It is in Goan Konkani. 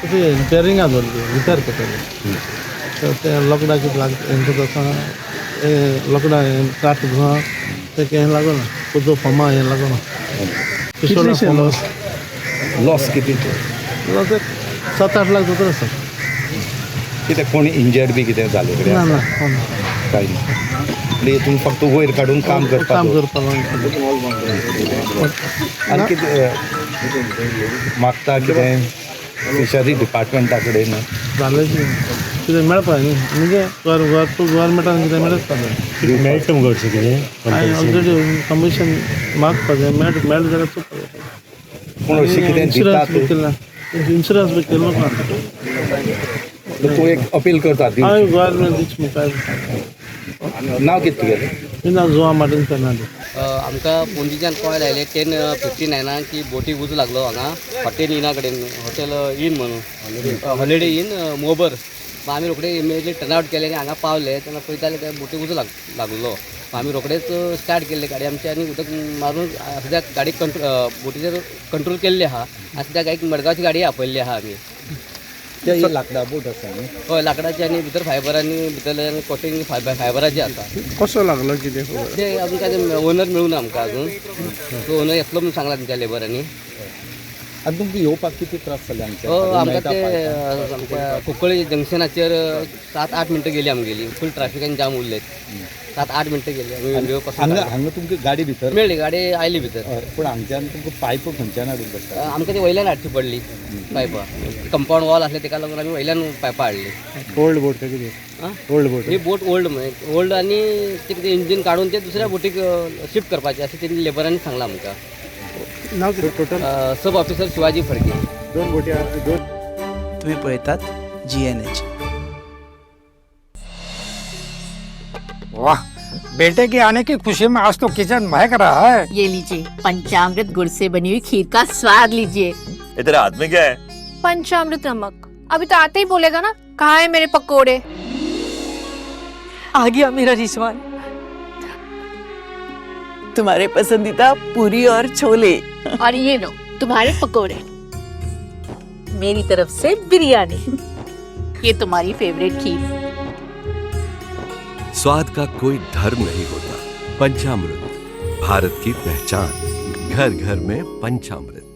तशी रिपेरिंगा दवरली, रिपेर करताले. तर ते लोकडां कितें लाग हें करता आसतना हें लोकडां हें काट घुवा तें हें लागना, कुजो फोमा हें लागना. कितलेशे लॉस? लॉस कितें? लॉस एक 7-8 लाख जातले सर. कितें कोण इंजर्ड बी कितें जाले कडेन? ना. आसा? ना, कोण. कांय ना. म्हणजे हितून फक्त वयर काडून काम काम करपाक करपाक. आनी कितें मागता कितें फिशरी डिपार्टमेंटा कडेन? जालें कितें मेळपा न्ही, म्हणजे गोवोरमेंटान कितें मेळपाक जाय. मेळटा मुगो अशें कितें? हांवें ऑलरेडी कमिशन मागपाक जाय. मेळट मेळ्ळें जाल्यार चुकता. पूण अशें कितें दिता इन्शुरन्स बी तूं? केला, इन्शुरन्स बी केलो ना. तूं एक अपील करता दिवची. हांवें गोवोरमेंट दिच मुखार. नांव कितें तुगेलें? नांव जुआ मार्टीन फेर्नांडीस. आमकां पणजेच्यान कॉल आयले 10:59 की बोटीक उजो लागलो हांगा हॉटेल इना कडेन, हॉटेल इन म्हणून, हॉलिडे इन मोबर. मागीर आमी रोखडे इमिडिएटली टर्न आवट केले आनी हांगा पावले तेन्ना पळयता जाल्यार त्या बोटीक उजो लागलो. आमी रोखडेच स्टार्ट केल्ले गाडी आमची आनी उदक मारून सद्याक गाडी कंट्रोल, बोटीचेर कंट्रोल केल्ले आहा. आनी सद्याक एक मडगांवची गाडी आपयल्ली आहा आमी. ते लांकडा बोट आसा न्ही? हय, लांकडाची आनी भितर फायबर आनी भितरल्यान कोटींग फायबराची आसा. कसो लागलो कितें खबर? ते अजून काय ओनर मेळूं ना आमकां अजून. तो ओनर येतलो म्हणून सांगला तुमच्या लेबरांनी. आनी तुमकां येवपाक कितें त्रास जाले आमचे? हो, आमकां ते आमच्या कुंकळी जंक्शनाचेर 7-8 मिनटां गेली आमगेली. फूल ट्राफिकान जाम उरले, 7-8 मिनटां गेली आमी येवपाक. हांगा हांगा तुमकां गाडी भितर मेळ्ळी, गाडी आयली भितर. हय, पूण हांगच्यान तुमकां पायप खंयच्यान हाडूंक पडटा? आमकां ती वयल्यान हाडची पडली पायपां. कंपाऊंड वॉल आसलें, तेका लागून आमी वयल्यान पायपां हाडली. ओल्ड बोट काय कितें? आं? ओल्ड बोट. ही बोट ओल्ड, म्हणजे ओल्ड आनी ते कितें इंजीन काडून ते दुसऱ्या बोटीक शिफ्ट करपाचें अशें तेणी लेबरांनी सांगलां आमकां. नांव कितें टोटल? सब ऑफिसर शिवाजी फडके. दोन बोटी, दोन. तुम्ही पळयतात जीएनएच. वाह, बेटे के आने की खुशी में आज तो किचन महक रहा है. ये लीजिए, पंचामृत गुड़ से बनी हुई खीर का स्वाद लीजिए. ये तेरे हाथ में क्या है? पंचामृत नमक. अभी तो आते ही बोलेगा ना, कहाँ है मेरे पकोड़े? आ गया मेरा रिजवान. तुम्हारे पसंदीदा पूरी और छोले. और ये लो तुम्हारे पकोड़े. मेरी तरफ से बिरयानी. ये तुम्हारी फेवरेट खीर. स्वाद का कोई धर्म नहीं होता. पंचामृत, भारत की पहचान. घर घर में पंचामृत.